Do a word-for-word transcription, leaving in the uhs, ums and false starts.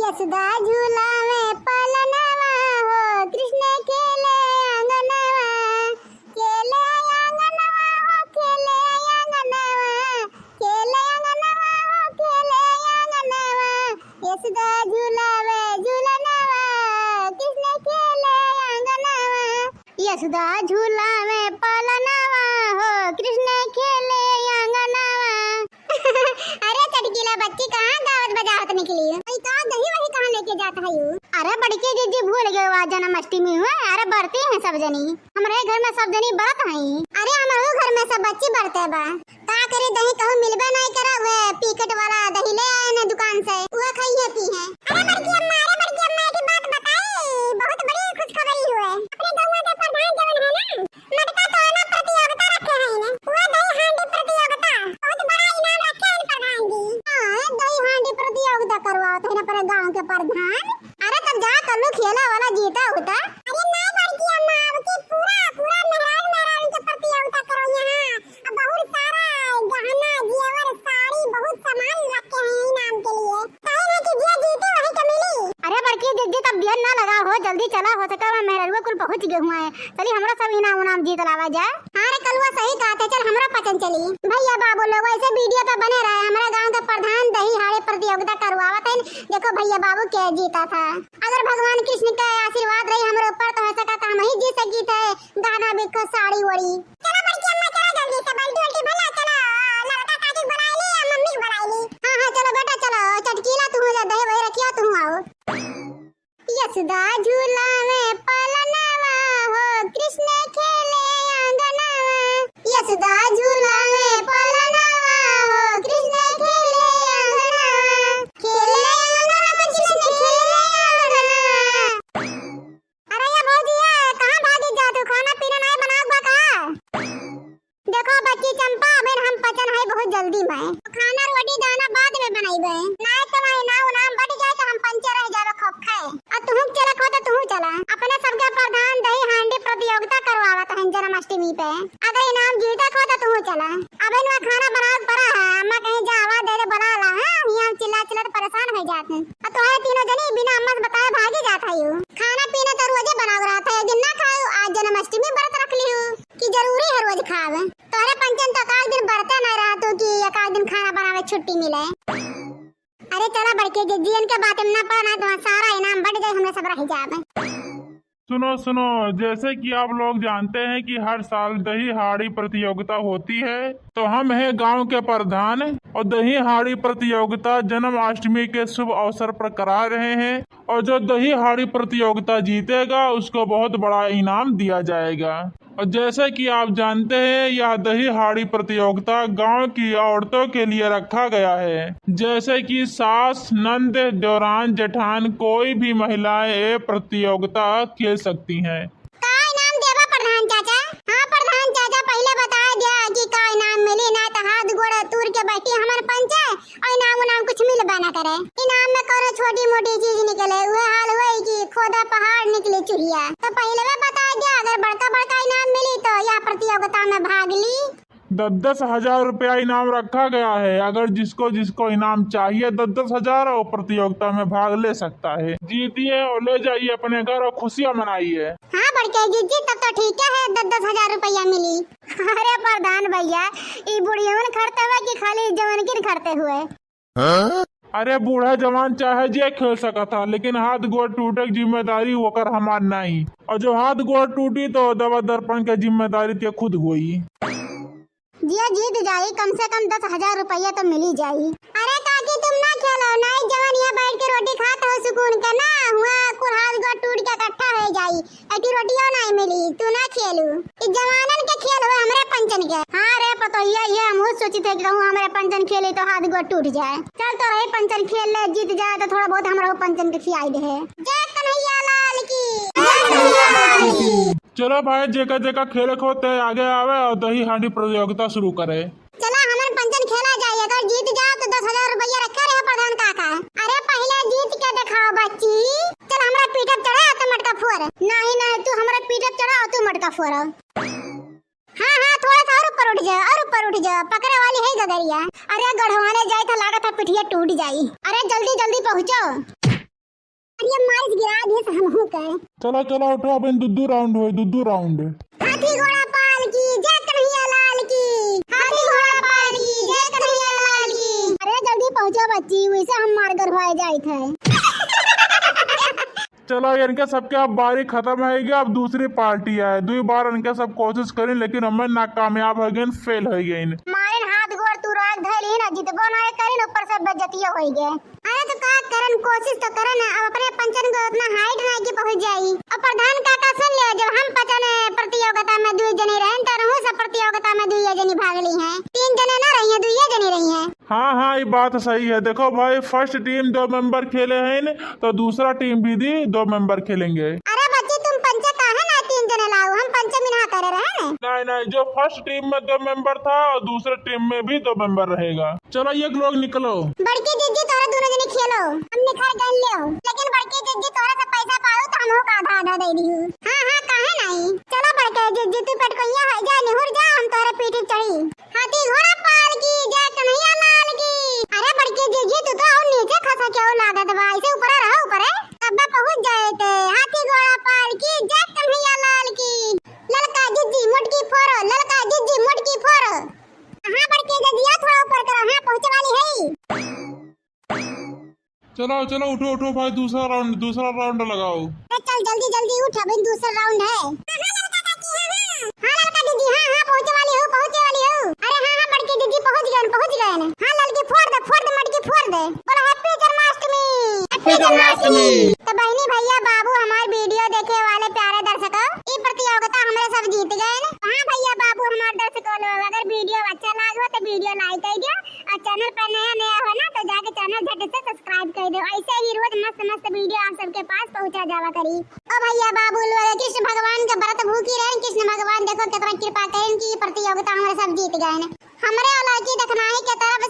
यशोदा झूला में पलनवा हो, कृष्ण खेले आंगनवा, खेले आंगनवा हो, खेले आंगनवा, खेले आंगनवा हो, खेले आंगनवा। यशोदा झूलावे झूलनवा, कृष्ण खेले आंगनवा। यशोदा झूलावे पलनवा हो, कृष्ण खेले आंगनवा। अरे चटकीला बच्ची, कहाँ गावत बजावत निकली? ई का दही वही कहाँ लेके जात है यू? अरे बड़की जिज्जी, भूल गए, आज जन्माष्टमी हुआ। अरे बरती हैं सब जनी, हमरे घर में सब जनी बरत हैं। अरे हमरो घर में सब बच्ची बरते बा। का करी, दही कहूँ मिलबे नहीं करा, वे पैकेट वाला दही ले आए ने दुकान से, वह खाइए पी है। अरे बड़की अम्मा, अरे बड़की अम्मा, एक बात बताई, बहुत बड़ी खुशखबरी हुए। अपने गौवा के प्रधान जवन है ना, मटका तोड़ना प्रतियोगिता रखे हैं इन्हें, वो दही हांडी प्रतियोगिता, बहुत बड़ा इनाम रखे हैं प्रधान जी। हाँ, दही हांडी प्रतियोगिता करवावत है ना अपने गाँव के प्रधान। अरे तब जा कल्लू खेला वाला जीता होता। अरे नहीं बड़की अम्मा, अब की पूरा, पूरा मेहरारू, मेहरारू के प्रतियोगिता करो यहाँ। अब बहुत सारा गहना, जेवर, साड़ी, बहुत सामान रखे हैं इनाम के लिए। काहे ना कि जे जीते वही के मिली। अरे बड़की जिज्जी, तब देर ना लगा हो, जल्दी चला, हो सका वह मेहरारू कुल पहुँच गए हुआ है। चली हमरा सब इनाम उनाम जीत लावा जाए। हाँ रे कलुआ, सही कहा थे, चल हमरा पचन चली। भैया बाबू लोग ऐसे वीडियो पे बने रहे, हमारे गाँव के प्रधान दही हांडी प्रतियोगिता करवावत है, देखो भैया बाबू के जीता था। अगर भगवान कृष्ण के आशीर्वाद रही हमरे ऊपर तो हो सका था हम ही जीत सकी थे, गहना बिक्को साड़ी ओड़ी। चलो बड़की अम्मा, चलो जल्दी से, बाल्टी उल्टी भर ला, चलो, ललका काकी बुलाई ली, मम्मी के बुलाई ली। हाँ, हाँ, चलो बेटा, चलो, चटकीला तू हो जा, दही वही रखियो, तू आओ। यशोदा झूला में पलनवा हो, कृष्ण खेले आंगनवा। यशोदा झूला में पलनवा हो, कृष्ण खेले आंगनवा। खेले आंगनवा, कृष्ण खेले आंगनवा। अरे या भौजी, ये कहाँ भागी जा तू? खाना पीना नहीं बनावत बा का? देखो बच्ची चंपा, अबेर हम पचन है बहुत जल्दी में। खाना रोटी दाना बाद में बनाइबे। नहीं तो वही नाव नाम बट जाए तो हम पंचे रह जावे खोखे। आ तुहू चला खो तो तुहू चला। अपने सबके प्रधान दही हांडी प्रतियोगिता करवावत हैं जन्माष्टमी पे। अगर इनाम जीते खो तो तुहू चला। अबे ना खाना बनावे पड़ा है, अम्मा कहीं जा आवाज दे दे बुला ला, हाँ? हियाँ चिल्ला चिल्ला तो परेशान हो जाते हैं। आ तोहरे तीनों जनी बिना अम्मा से बताए भागी जात है यू। खाना पीना तो रोजे बनाव रहत है, एक दिन ना खाओ, आज जन्माष्टमी व्रत रख लियो कि जरूरी है रोज खावे। तोहरे पंचन तो एकाध दिन बरते नहीं रहत हो कि एकाध दिन खाना बनावे छुट्टी मिले। अरे चला बड़के जिज्जियन के बात में ना पड़ा, ना तुम्हारा सारा इनाम बट जाए, हमने सब रह जावे। सुनो, सुनो, जैसे कि आप लोग जानते हैं कि हर साल दही हांडी प्रतियोगिता होती है, तो हम हैं गांव के प्रधान और दही हांडी प्रतियोगिता जन्माष्टमी के शुभ अवसर पर करा रहे हैं। और जो दही हांडी प्रतियोगिता जीतेगा, उसको बहुत बड़ा इनाम दिया जाएगा। और जैसे कि आप जानते हैं, यह दही हांडी प्रतियोगिता गांव की औरतों के लिए रखा गया है, जैसे कि सास, नंद, देवरान, जेठान, कोई भी महिलाएं ये प्रतियोगिता खेल सकती हैं। का इनाम देबा प्रधान चाचा? हाँ प्रधान चाचा, पहिले बता दिया कि का इनाम मिली, ना तो हाथ गोड़ तूर के बैठी हमर पंचे, और इनाम उनाम कुछ मिलबे ना करे। इनाम में कौनो छोटी मोटी चीज निकले, उहे हाल हुए कि खोदा पहाड़ निकले चुहिया। तो पहिले वे बता दिया, अगर बड़का बड़का इनाम मिली तो यह प्रतियोगिता में भाग ली। दस दस हजार रुपया इनाम रखा गया है। अगर जिसको जिसको इनाम चाहिए दस दस हजार, वो प्रतियोगिता में भाग ले सकता है। जीतिए और ले जाइए अपने घर और खुशियाँ मनाइए। हाँ बड़के जिज्जी, तब तो ठीक है, दस दस हजार रुपया मिली। अरे प्रधान भैया, ई बुढ़ियवन खरते हुए कि खाली जवनकिन खरते हुए? अरे बूढ़ा जवान चाहे जे खेल सकत ह, लेकिन हाथ गोड़ टूटे के जिम्मेदारी ओकर हमार नाई। और जो हाथ गोड़ टूटी तो दवा दर्पण के जिम्मेदारी ते खुद होई। जे जीत जाई कम से कम दस हजार रुपया तो मिली जाई। अरे काकी तुम ना खेलो, नाई जवन यहाँ बैठ के रोटी खात हो सुकून के ना, हुआ कुल हाथ गोड़ टूट के इकट्ठा हो जाई। एक रोटियो नहीं मिली, तू ना खेलू। ई जवानन के खेल हुए, हमरे पंचन के। हाँ रे पतोहिया, ये हमहू सोची थे कि कहूँ हमरे पंचन खेली तो हाथ गोड़ टूट जाए। चल तो रही पंचन खेल ले, जीत जाए तो थोड़ा बहुत हमरा पंचन के खियाई दे। जय कन्हैया लाल की। जय कन्हैया लाल की। चलो भाई, जेका जेका खेले को ते आगे आवे और दही हांडी प्रतियोगिता शुरू करे। चला, हमन पंचन खेला जाई, अगर जीत जाओ तो दस हजार रुपया रखे रहे प्रधान काका। अरे पहले जीत के दिखाओ बच्ची। चल, हमरा पीठे पे चढ़ा, तू मटका फोड़। नहीं, नहीं, तू हमरा पीठे पे चढ़ा, तू मटका फोड़। हाँ, हाँ, थोड़ा सा और ऊपर उठ जा, और ऊपर उठ जा, पकड़े वाली है गगरिया। अरे गढ़वाने जाए था, लागत है पिठिया टूट जाई। अरे जल्दी, जल्दी पहुँचो। अरे मारिस गिरा दिए से हमहू के। चला, चला, उठो, अब इन दुद्दू round होई, दुद्दू round। हाथी घोड़ा पाल की जय, कन्हैया लाल की। हाथी घोड़ा पाल की जय, कन्हैया लाल की। अरे जल्दी पहुँचो बच्ची, वैसे हम मार गरवाए जाइत है। चलो, इनके सबके अब बारी खतम होइगी, अब दूसरी party आए। दुई बार इनके सब कोशिश करी, लेकिन हमें नाकामयाब होइ गइन, fail होइ गइन। मारिन हाथ गोड़ तू राख धइलिन, जितबो नाहीं करिन, ऊपर से बेइज्जतियो होइ गए। अरे तो का करन, कोशिश तो करन, अब अपने पंचन को उतना height नाहीं कि पहुँच जाई। अब प्रधान काका सुन लियो, जब हम पचन प्रतियोगिता में दुई जने रहन, तो रहू सब प्रतियोगिता में दुइये जनी भाग ली हैं। तीन जने ना रही हैं, दुइये जनी रही हैं। हाँ, हाँ, ये बात सही है। देखो भाई, first team दो member खेले हैं, तो दूसरा team भी दी दो member खेलेंगे। अरे बच्ची, तुम पंचे काहे ना तीन जने लाओ, हम पंचे में ना करे रहे ने। नहीं, नहीं, जो first team में दो member था और दूसरे team में भी दो member रहेगा। चलो, ये लोग निकलो। बड़की जिज्जी, तोहरे दोनों जने खेलो, हम निखर गए ले। लेकिन बड़की जिज्जी, तोहरे से पैसा पाओ तो हमहू का आधा आधा दे दियो। हाँ, हाँ, काहे नहीं। चलो बड़की जिज्जी, तू पेटकोइया हो जा, निहुर जा, हम तोहरे पीठी चढ़ी। हाथी घोड़ा पाल की जय, कन्हैया लाल की। अरे बड़की जिज्जी, तू तो और नीचे खसा क्यों लागत बा, ऐसे ऊपरे रहो, ऊपरे। तब पहुँच जाए थे। हाथी घोड़ा पाल की जय, कन्हैया लाल की। ललका जिज्जी मोटकी फोरो, ललका जिज्जी मोटकी फोरो। हाँ बड़की जिज्जी, थोड़ा ऊपर करो, हाँ पहुँचे वाली है। चलो, चलो, उठो, उठो भाई, दूसरा round, दूसरा round लगाओ। अरे चल, जल्दी, जल्दी उठ, अभी दूसरा round है। हाँ, हाँ, ललका काकी, हाँ, हाँ। हाँ, ललका दीदी, हाँ, हाँ, पहुँचे वाली हो, पहुँचे वाली हो। अरे हाँ, हाँ, बड़की दीदी, पहुँच गए, पहुँच गए। हाँ, ललकी फोड़ दे, फोड़ दे, मटकी फोड़ दे। बोलो, Happy जन्माष्टमी। Happy जन्माष्टमी। तो बहनी, भैया, बाबू, हमारे video देखे वाले प्यारे दर्शकों, ये प्रतियोगिता हमरे सब जीत गए न। हाँ भैया, बाबू, हमारे दर्शकों लोग, अगर video अच्छा लागो तो video like कर दियो। और channel पर नया नया हो ना तो जाके channel झट से subscribe कर दो। ऐसे ही रोज मस्त मस्त video आप सबके पास पहुँचा जावा करी। ओ भैया बाबू लोग, कृष्ण भगवान के व्रत भूखी रहन, कृष्ण भगवान देखो कितना कृपा करन कि ये प्रतियोगिता हमरे सब जीत गए हैं। हमरे अलौकी दखनाही के तरफ